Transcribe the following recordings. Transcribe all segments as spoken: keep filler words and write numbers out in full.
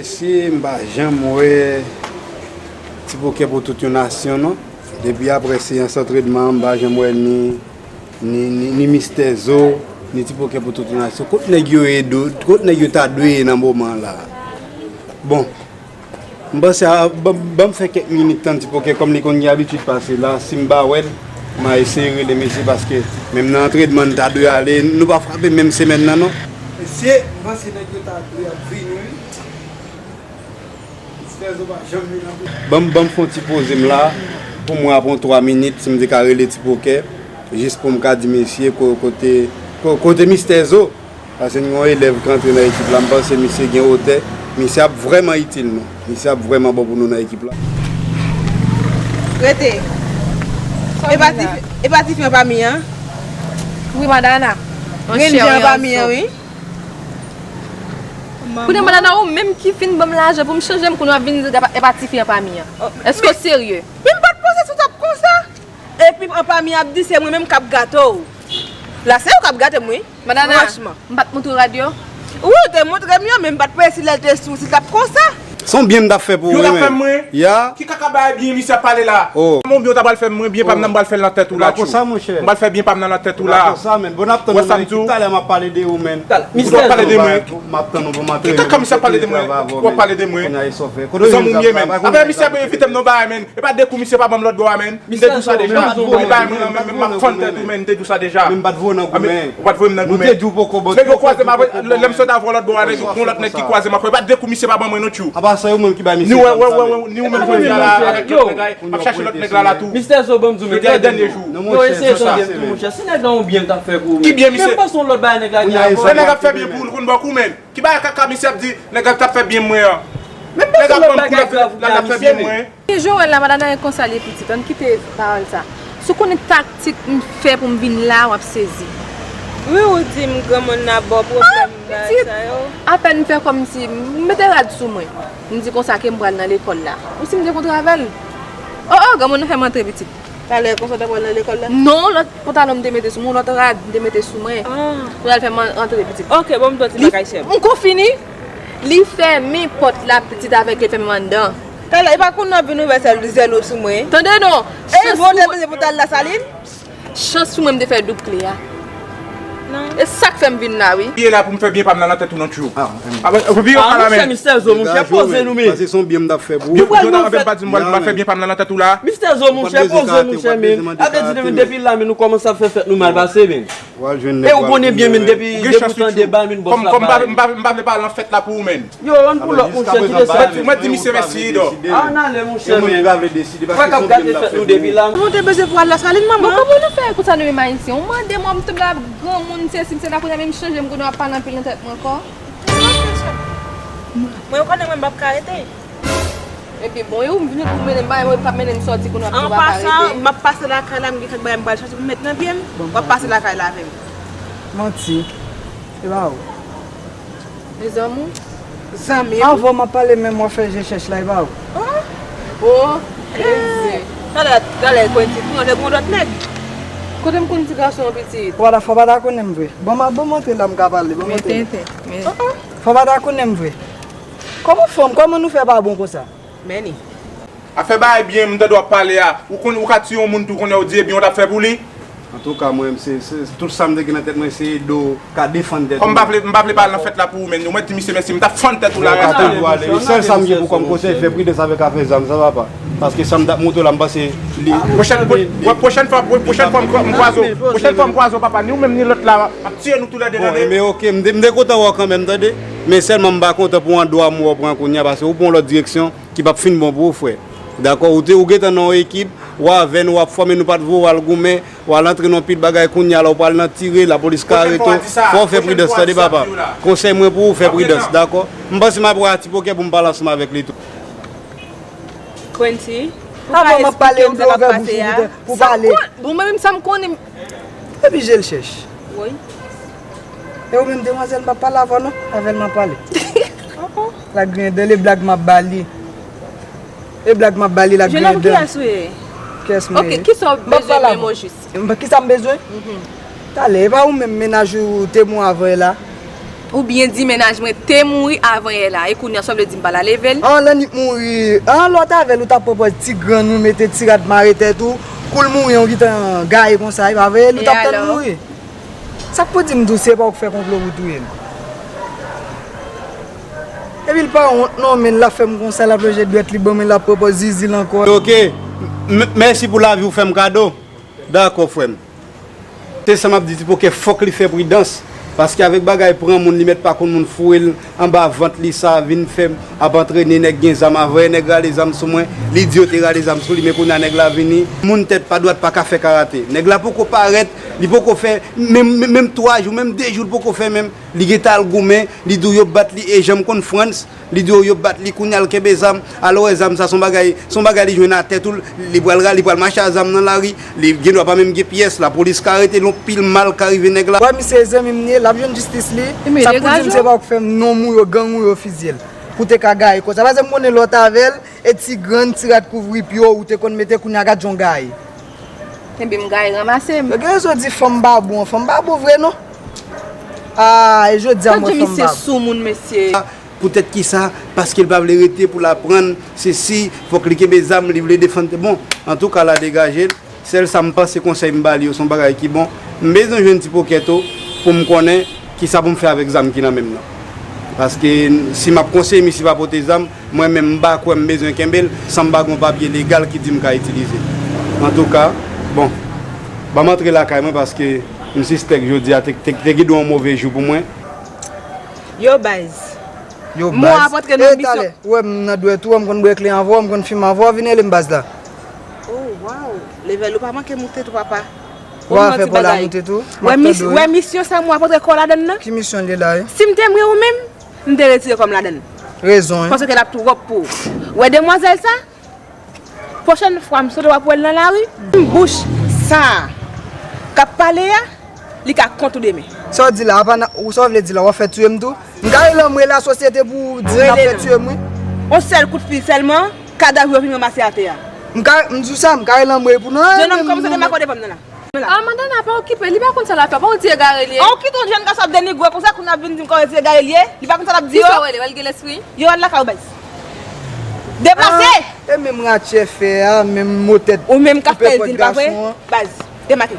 Mesye, m pa janm wè Ti Pokè pou tout yon nasyon, non. Depi apre seyans antrenman, m pa janm wè ni, ni, ni, ni Mistè Zo, ni Ti Pokè pou tout yon nasyon. Kot nèg yo ye do, kot nèg yo ta dwe ye nan moman la? Bon, m panse a, ban, ban m fè kèk minit tann Ti Pokè, kòm li konn gen abitid pase la, si m pa wè l, m a eseye rele mesye, paske menm nan antrenman n ta dwe ale, nou pa frape menm semèn nan, non. Mesye, m panse nèg yo ta dwe ap vini, wi. Mistè Zo pa janm vin anpil. Ban m, ban m fè yon ti poze m la, pou mwen ap yon twa minit, si m te ka rele Ti Pokè, jis pou m ka di mesye ko-, kote, ko-, kote Mistè Zo. Paske n gen yon elèv k antre nan ekip la, m panse misye gen wotè, misye ap vrèman itil nou. Misye ap vrèman bon pou nou nan ekip la. Rete. E pa tifi, e pa tifi an pami an? Wi, Madana. Grenn jan an pami an, wi. Kounye a, Madana, ou menm ki fin ban m lajan pou m chanje m, kounye a w ap vin di e pa, e pa tifi an pami an. Èske w serye? Men m pa t panse si w t ap konsa. Epi an pami ap di se mwen menm k ap gate w. La se ou k ap gate m, wi. Madana, franchman, m pa t montre w rad yo? Wi, ou te montre m yo, men m pa t presi lè l te sou si l t ap konsa. Se yon byen m t ap fè pou ou, wi, men. Yo t ap fè m, wi. Ya. Ki kaka bagay byen misye ap pale la? Oh. Kòman byen w ta pral fè m, mwen, byen pa m nan, m pral fè l nan tèt ou la, tjou. M pral fè byen pa m nan, nan tèt ou la. Wè sa m di w? M ap tann ou nan ekip talè, m ap pale de ou, men. Ou t ap pale de mwen. M ap tann ou pou m antre. Ki kaka misye ap pale de mwen? Ou ap pale de mwen? Zanmi w ye, men. Apre misye ap evite m nan bagay, men. E pa de kou misye pa ban m lòt bò a, men. M te di w sa deja. Li bay mwen nan men, men m ap fann tèt ou, men. M te di w sa deja. Men m pa t voye w nan goumen. Ou pa t voye m nan goumen. Nou te di w poko bò. Nèg yo kwaze m apre, lè, lè m sot avè w lòt bò a, nèg, gon lòt nèg ki kwaze m apre. E pa de kou misye pa ban mwen non, tjou. Apa sa yo menm ki bay misye. Ni w, w, w, w, ni w menm ki la avèk lòt nèg la, ap chache lòt nèg la la tou. Mistè Zo, ban m di w, men, dènye jou. Yo eseye tande m tou, monchè. Si nèg la yon byen l t ap fè pou ou, men. Ki byen misye? Men m panse yon lòt bagay nèg la gen avè w. Lè nèg ap fè byen pou ou, l konn ba w kou, men. Ki bagay kaka misye ap di, nèg la t ap fè byen mwen an? Nèg ap ban m kou, l ap fè byen mwen. Joel la, Madana, e konsa l ye pitit, ann kite pawòl sa. Si w konnen taktik m fè pou m vin la, w ap sezi. Wi, ou di m granmoun nan ba w pwoblèm bagay sa yo. Apèn m fè kòmsi, m mete rad sou mwen. M di konsa ke m pral nan lekòl la. Ou si m te kontre avè l? Oh, oh, granmoun nan fè m antre pitit. Talè konsa w ta pral nan lekòl la? Non, lòt pantalon m te mete sou mwen, lòt rad m te mete sou mwen. Ah. Pou l al fè m antre pitit. Ok, bon, m di yon ti bagay, chè m. M ko fini. Li fèmen pòt la pitit avèk li fèmen anndan. Talè, e pa kounye a w ap vin ouvè sèl zèl ou sou mwen. Tande non. E bon, w te bezwen pou w t al Lasalin? Chans pou mwen m te fè doub kle a. Non. E sa k fè m vin la, wi. Li la pou m fè byen pa m nan, nan tèt ou non, tjou. Ah, monchè, Mistè Zo, monchè, poze nou, men. Pase se yon byen m t ap fè pou ou. Yo, yo ta anpe pa di m pral fè byen pa m nan, nan tèt ou la. Mistè Zo, monchè, poze, monchè, men. Ap vle di depi la, men nou kòmanse ap fè fèt nou mal pase, men. E ou konnen byen, men, depi, depi w tande bal, men, bòs la pale. M pa, m pa, m pa vle pale nan fèt la pou ou, men. Yo, ann pou lòt, monchè, kite sa. Mwen di misye mèsi, dò. Ann ale, monchè, men. Frè k ap gate fèt nou depi la. Ou te bezwen pou al Lasalin, manman. Bon, kòman nou fè konsa nou menm Ayisyen? Ou mande mwen, m tonbe ap granmoun, sesi, m sela, kounye a menm chanje m, kounye a w ap pale anpil nan tèt mwen ankò. Mwen, ou konnen mwen, m p ap ka rete. Epi bon, e ou m vini pou mennen m bagay, mwen p ap mennen m sòti kounye a ap di w pa ka rete. An pasan, m ap pase lakay la, m gen kèk bagay m pral chèche pou m met nan pye m. W ap pase lakay la avè m. Manti. E pa ou. E zanmi w? Zanmi m. Avan m ap pale menm w ap fè je chèch la, e pa ou. Oh, Jezi. Talè, talè, Quenty, pou yon nèg, yon lòt nèg. Kote m konn ti gason an pitit? Wada, fò pa ta konnen m vre. Bon, m ap, bon, m antre la, m ka pale. Bon, m antre. Men tenten, men. Fò pa ta konnen m vre. Kòman fanm, kòman nou fè pa bon konsa? Men ni. Afè bagay byen, m tande w ap pale a. Ou konn, ou ka tiye yon moun tou, konnen w di, ebyen, w t ap fè pou li? Antouka, mwen, se, se, tout sa m te gen nan tèt mwen, se ede w ka defann tèt ou. Kòm m pa vle, m pa vle pale nan fèt la pou ou, men, ou mèt di misye mèsi, m t ap fann tèt ou la. Ou ka toujou ale. Sèl sa m gen pou kòm konsèy, fè pridans avèk afè zam sa, papa. Paske sa m t ap montre w la, m panse li. Pwochèn, pwo-, pwochèn fwa, pwochèn fwa m kwa-, m kwaze w, pwochèn fwa m kwaze w, papa, ni ou menm, ni lòt la, m ap tiye nou toulède, tande? Bon, men oke, m te, m te kontan wè w kanmenm, tande? Men sèlman m pa kontan pou andwa m wè w pran kounye a, paske ou pran yon lòt direksyon ki p ap fin bon pou ou, frè. Dakò, ou te, ou gentan nan yon ekip, w avè n, w ap fòme, nou pa t voye w al goumen, w al antre nan pil bagay, kounye a la, w pral nan tire, lapolis ka arete w. Fò w fè pridans, tande, papa. Konsèy mwen pou ou, fè pridans, dakò? M panse m ap wè a Ti Pokè pou m pale ansanm avèk li tou. Quenty, pou ka esplike m sa k ap pase a. Pou pale. Bon, mwen menm sa m konnen. Epi je l chèch. Wi. E ou menm, demwazèl, m p ap pale avè w non. Avè l m ap pale. La griyen dan, e blag m ap ba li. E blag m ap ba li, la griyen dan. Kiyès ou ye? Kiyès mwen ye? Ok, kisa w bezwen menm ojis? M, kisa m bezwen? Talè, e pa ou menm mennaj ou te mwen avè la? Ou byen di mennaj mwen te mouri avan yè la. E kounye a sa w vle di m pa la leve l? An, Lannik mouri. An, lè w t avè l, ou t ap pran pòz ti grann ou, mete ti rad mare tèt ou. Kou l mouri, an, ou gentan gaye konsa, e pa vre? Ou t ap tann mouri. Sa k pou di m tou, se pa ou k fè konplo pou touye m? Epi l pa wont non, men l ap fè m konsa, l ap lonje dwèt li ban mwen, l ap pran pòz zizi l ankò. Ok. M-, mèsi pou lavi ou fè m kado. Dakò, frè m. Se sa m ap di, ti pokè fòk li fè pridans. Paske avèk bagay pran moun, li mèt pa konn moun foure l anba vant li, sa vin fè m ap antrene nèg gen zam. Avè nèg rale zam sou mwen, li di yo te rale zam sou li, men kounye a nèg la vini. Moun tèt pa dwat pa ka fè karate. Nèg la poko parèt, li poko fè menm, menm, menm twa jou, menm de jou, li poko fè menm. Li gentan al goumen, li di w yo bat li, e jan m konn Frantz, li di w yo bat li, kounye a l kenbe zam, alò wè zam sa se yon bagay, se yon bagay li jwenn atè tou, li pral ra-, li pral mache a zam nan lari, li gendwa pa menm gen pyès, lapolis ka arete l, yon pil mal ka rive nèg la. Wè misye zanmi m li ye, l ap jwenn jistis li, sa k pou di m se pa ou k fè m nonm ou yo, gang ou yo fizye l, pou te ka gaye konsa, paske m konnen lè w t avè l, e ti grann, ti rad kouvri pye w, ou te konn mete, kounye a gad jan w gaye. Ebyen m gaye ranmase m. Yo gen rezon di fanm pa bon, fanm pa bon vre non. Ah, e jodi a m wè fanm pa bon. Tande misye soumoun mesye. Poutèt kisa? Paske l pa vle rete pou l aprann sesi, fòk li kenbe zam, li vle defann tèt. Bon, antouka la degaje l. Sèl sa m panse konsèy m ba li yo se yon bagay ki bon. M bezwen jwenn ti pokè tou pou m konnen kisa pou m fè avèk zam ki nan men m nan. Paske si m ap konseye misye pa pote zam, mwen menm m pa kwè m bezwen kenbe l san m pa gen yon papye legal ki di m ka itilize. Antouka, bon, ban m antre lakay mwen paske m sispèk jodi a te, te, te gen yon move jou pou mwen. Yo baz. Yo baz. Mwen ap antre nan misyon. Talè, ou wè m nan dwèt ou, wè m konn bwè kle anvan, wè m konn fimen anvan, vin rele m baz la. Oh, wow. Level ou pa manke moute tou, papa. Ou a fè pa la moute tou. Wè misyon sa mwen ap antre kò ladann nan. Ki misyon li la, wi? Si m te mwen ou menm, m te retire kò m ladann. Rezon, wi. Paske l ap twòp pou ou. Wè demwazèl sa? Pwochèn fwa m sote w ap wè l nan lari. Bouch sa a k ap pale a, li ka kont ou demen. Sa w di la, apa ou sa w vle di la, w ap fè tiye m tou? M ka rele anmwe lasosyete pou di n ap fè tiye m, wi. On sèl kout fil sèlman, kadav yo vin ranmase atè a. M ka, m di w sa, m ka rele anmwe pou nan. Jennonm kòmanse demakode fanm nan la. Ah, Madonna, pa okipe, li pa konn sa l ap fè, pa w di egare li ye. An, ou kite yon jèn gason ap denigre w konsa, kounye a ap vin di m kòmanse egare li ye, li pa konn sa l ap di yo. Kisa w rele, wè l gen lespri? Yo al lakay ou baz. Deplase! Ah, e menm ratchè fè a, menm mo tèt. Ou menm k ap fè l di l pa vre? Baz, demake.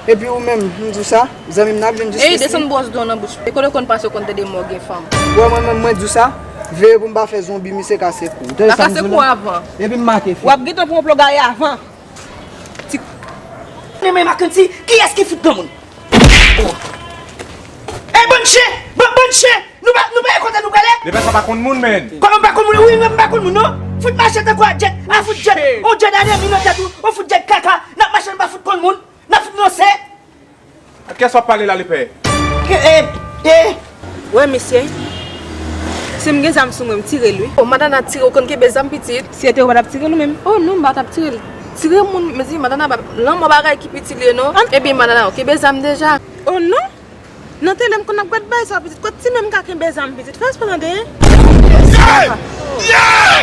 Epi ou menm, m di w sa, zanmi m nan ap jwenn jistis li. Ey, desann bwòs do nan bouch. E kote w konn pase w konn tande mò gen fanm. Wè mwen menm, mwen di w sa, veye pou m pa fè zonbi, misye kase kou. L kase kou avan. Epi m make fi. W ap gentan pran yon plo gaye avan. Ti. Men, men, Makanti, kiyès ki fout granmoun? Oh. Ey, bann chen! Bann, bann chen! Nou pa, nou pa gen kote nou prale? Lepè sa pa konn moun, men. Kòman m pa konn moun? Wi, men m pa konn moun, non. Fout mache tankou a djèt. A fout djèt. On djèt anemi nan tèt ou. On fout djèt kaka. N ap mache, n pa fout konn moun. N ap fout nonse. Ak kiyès w ap pale la, lepè? Ke, e, e. Wè, mesye. Si m gen zam sou mwen, m tire l, wi. O, Madonna tire, ou konn kenbe zam, pitit. Si se te ou, w pa t ap tire l ou menm? O, non, m pa t ap tire l. Tire moun, mezanmi, Madonna pa, lanmò bagay ki piti li ye, non. Epi, Madonna, ou kenbe zam deja. O, non. Nan tele, m konn ap gad bagay sa, pitit. Kot timoun ka kenbe zam, pitit? Fè espre tande, en.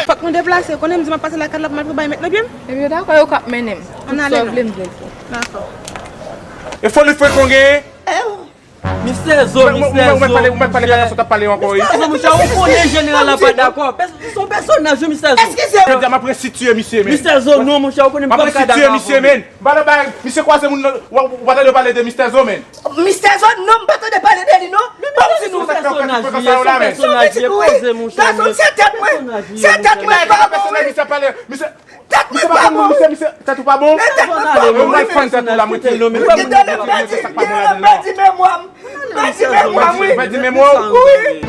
Fòk nou deplase. Konnen m di m ap pase lakay la pou m al pran bagay met nan pye m. Epi yo dakò, yo k ap mennen m. Ann ale non. Tout sa w vle m vle l fè. Dakò. E foli frekan w genyen? Mistè Zo, Mistè Zo, monchè. Mistè Zo, monchè, ou konnen jeneral la pa dakò. Se yon pèsonaj, wi, Mistè Zo. Eskize m. Jodi a, m ap resitye misye, men. Mistè Zo, non, monchè, ou konnen m pa ka dakò. M ap resitye misye, men. M pa nan bagay, misye kwaze moun nan, w, w, w pa tande yo pale de Mistè Zo, men. Mistè Zo, non, m pa tande pale de li, non. Bon, se yon pèsonaj li ye, se yon pèsonaj li ye, poze, monchè. Gason, se tèt mwen. Se tèt mwen, pa bon, wi. Misye pa konn moun, misye, misye, tèt ou pa bon? Mwen, mwen fan tèt ou la, mwen kite. Mwen kite l, mwen pèdi, mwen pèdi memwa m. Mwen pèdi memwa m, wi. Mwen pèdi memwa w. Wi.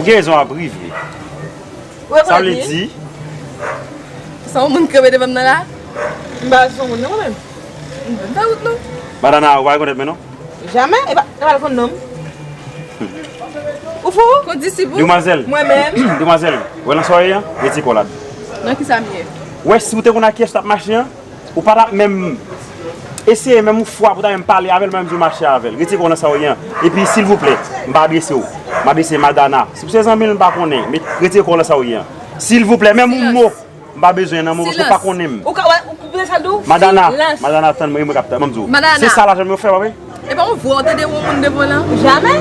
Ou gen rezon ap ri vre. Sa vle di, Sa yon moun k kanpe devan m nan la? M pa wè se yon moun non mwen menm. M fè wout non. Madana, ou pa rekonèt mwen non? Jamè, e pa, e pa l konn non m. Ou fou? Kondisip ou? Demwazèl. Mwen menm. Demwazèl, ou wè nan sa w ye an? Retire kò w ladan. Nan kisa m ye? Ou wè si w te konn ak kiyès w t ap mache an, ou pa t ap menm eseye menm yon fwa pou w ta menm pale avè l, menm di w mache avè l. Retire kò w nan sa w ye an. Epi, silvouplè, m pa adrese w. M adrese Madana. Si w se zanmi l, m pa konnen. Men retire kò w nan sa w ye an. Silvouplè, menm yon mo. M pa bezwen nan mo paske w pa konnen m. Ou ka, ou bezwen sa l di w? Madana, Madana, tann mwen, mwen k ap tann, ban m di w. Madana. Se sa lajan m yo fè, pa vre? E pa yon vwa w tande yon moun devan w lan? Jamè.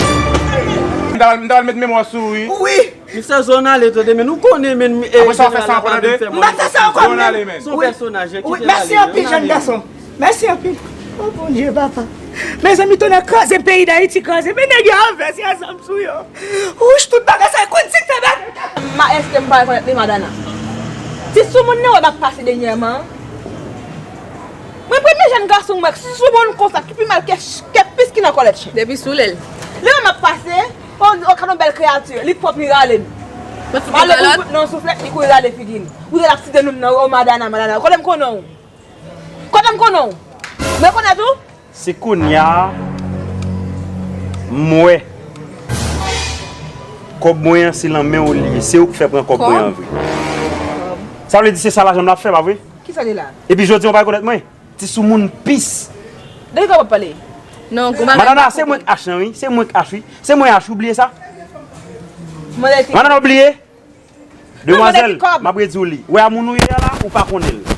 M ta, m ta met memwa sou ou, wi. Wi. Misye zòn ale tande, men nou konnen, men, e, apre sa, w fè sa ankò, tande? M pa fè sa ankò, men. Zòn ale, men. Se yon pèsonaj, wi. Kite l ale, mèsi anpil, jèn gason. Mèsi anpil. O Bondye, papa. Mezanmi, tonnè kraze m, peyi Dayiti kraze m. Men nèg yo al vès, y a zam sou yo. Wouch, tout bagay sa, Quincy k fè bagay. Ma, èske m pa rekonèt li, Madana? Ti soumoun nan wè m ap pase dènyèman. Mwen premye jèn gason m wè k soumoun konsa, ki pi mal ke, ke pis ki nan kòlèt chen. Depi sou lèl. Lè m ap pase, o, o, gad yon bèl kreyati, li pwòp, li rale m. Mwen ti malè pou l fout nan souflèt, li kouri rale figi l. Ou te l ap site non m nan, o Madana, Madana. Kote m konnen w? Kote m konnen w? M rekonèt ou? Se kounye a m wè kòb mwen an se nan men w li ye. Se ou k fè pran kòb mwen an vre. Sa vle di se sa lajan m la ap fè, pa vre? Kisa li la? Epi jodi a w pa rekonèt mwen? Ti soumoun pis. De ki kòb w ap pale? Non, gon bagay. Madana, se mwen k ach lan, wi. Se mwen k ach, wi. Se mwen ach, ou bliye sa? Madana, ou bliye? Demwazèl, m ap redi w li. Wè a moun ou ye a la, ou pa konnen l.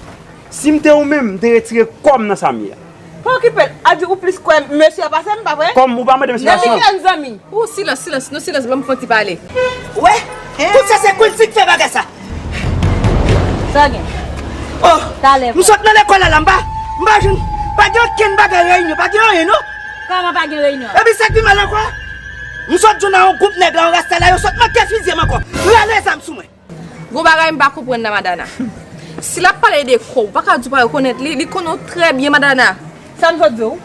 Si m te ou menm, m te retire kò m nan sa m ye a. Pa okipe l. A di ou plis kwè mesye a pase m, pa vre? Kòm ou pa mande m esplikasyon. Nan kilè n zanmi? Ou silans, silans, nou silans, ban m fè yon ti pale. Wè, tout sa se Quincy k fè bagay sa. Sa gen. Oh, talè m sot nan lekòl la, la, m pa, m pa jwenn, pa gen okenn bagay reyinyon, pa gen anyen non. Kòman pa gen reyinyon? Epi sa k pi mal ankò, m sot jwenn a yon gwoup nèg la, yon rasta la, yo sot manke fizye m ankò. Rale zam sou mwen. Gon bagay m pa konprann nan Madana. Si l ap pale de kò, ou pa ka di w pa rekonèt li, li konnen w trè byen, Madana. Sa m sot di w?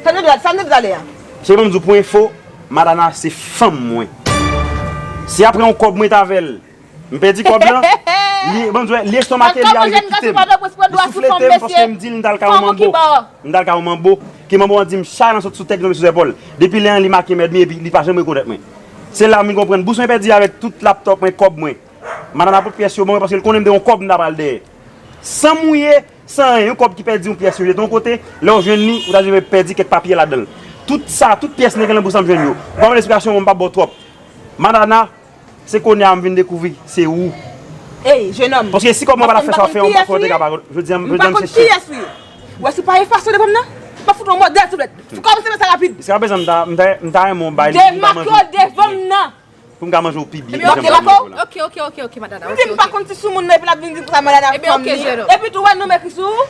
Sa m te di, sa m te di talè a? Se ban m di w pou enfo, Madana se fanm mwen. Si apre yon kòb mwen t avè l, m pèdi kòb lan, li, ban m di w, li estonmake, li al, li kite m. Li souflete m paske m di l m t al kay yon manbo. M t al kay yon manbo. Ke manbo an di m chay lan sot sou tèt li tonbe sou zèpòl. Depi lè an li make m ènmi epi li pa janm rekonèt mwen. Se la m vin konprann. Bous mwen pèdi avèk tout laptòp mwen, kòb mwen. Madana pot pyès yo ban mwen paske l konnen m te yon kòb m ta pral dèyè. San mouye, san anyen, yon kòb ki pèdi, yon pyès yo jete yon kote, lè w jwenn li, ou ta janm pèdi kèk papye ladan l. Tout sa, tout pyès nèg lan bous an m jwenn yo. Ou pa mande esplikasyon, mwen m p ap ba w twòp. Madana, se kounye a m vin dekouvri, se ou. Ey, jenòm. Paske si kòb mwen pa t ap fè sa w fè, yon fwa w te ka pa, jodi a, jodi a m chèche. Ou wè si w pa efase w devan m nan, m ap fout w yon mòdèl souflèt. Kòmanse fè sa rapid. Si w ap bezwen m ta, m ta, m ta renmen w bay li, m ta manje w. Demak yo devan m nan. Pou m ka manje w pi byen ke jan m ap manje w la. Ok, ok, ok, ok, Madana. M di m pa konn ti soumoun nan, epi l ap vin di m konsa Madana fanm li. Epi tou, wè non m ekri sou ou.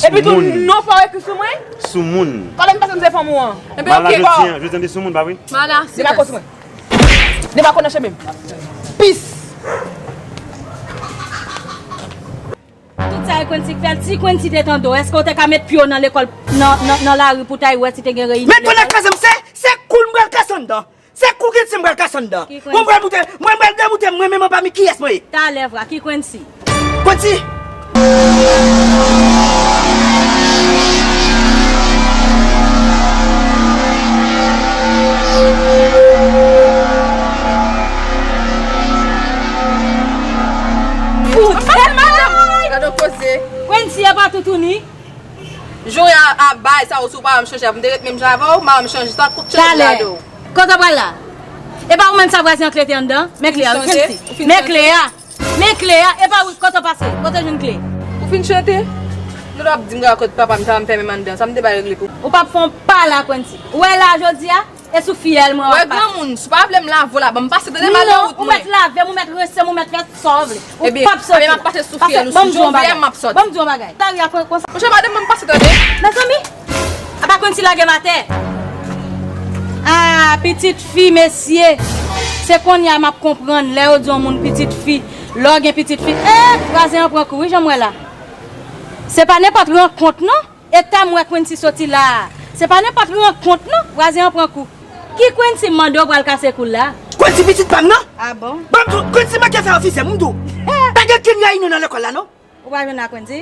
Epi tou, non pa w ekri sou mwen. Soumoun. Kote m pase m se fanm ou an? Epi ok, bon. Jodi an, jodi an de soumoun, pa vre? Madana, silans. Demak sou mwen. Demak nan chemen m. Pis. Tout sa e Quincy k fè l. Si Quincy te tande w, èske w te ka met pye w nan lekòl, nan, nan, nan lari pou w ta al wè si te gen reyinyon lekòl? Men konnen kraze m, se, se kou l m pral kase anndan. Se kou Quincy m pral kase anndan. Mwen pral moute, mwen pral demoute mwen menm anba mi kiyès mwen ye? Talè vra, ki Quincy? Quincy! Fout! Gade yon koze. Quincy, e pa toutouni. Jan w ye a, a bay sa, ou si w pa janm chanje, m te ret menm jan avè w, m pa janm chanje, sa kout chanje gade w. Kote w pral la? E pa ou menm sa vwazen an k rete anndan? Men kle a, wi, Quincy. Men kle a. Men kle a. E pa ou, kote w pase? Kote w jwenn kle? Ou fin chante? Lè w ap di m gade kote papa m, sa m fè menm anndan, sa m te bay regle pou. Ou p ap fè yon pa la, Quincy. Ou wè la jodi a? E sou fiyèl mwen w ap pase. Wè granmoun, si w pa vle m lave w la, ban m pase tande m al nan wout mwen. Ou mèt lave m, ou mèt rense m, ou mèt fè sa w vle. Ou p ap soti. Ebyen, m ap pase sou fiyèl ou, si jan w vle m ap soti. Ban m di w yon bagay. Lari a konsa. Monchè, madanm mwen, m pase tande. Mezanmi, apa Quincy lage m atè? Ah, pitit fi, mesye. Se kounye a m ap konprann lè yo di yon moun pitit fi. Lè w gen pitit fi. Eh, vwazen an pran kou, wi, jan m wè la. Se pa nenpòt rankont, non. Eta m wè Quincy soti la a. Se pa nenpòt rankont non, vwazen an pran kou. Ki Quincy m mande w pral kase kou l la? Quincy pitit pa m nan? Ah bon? Ban m di w, Quincy manke fè ofisye, m di w. Yo di n rayi nou nan lekòl la, non? Ou pa jwenn ak Wendy?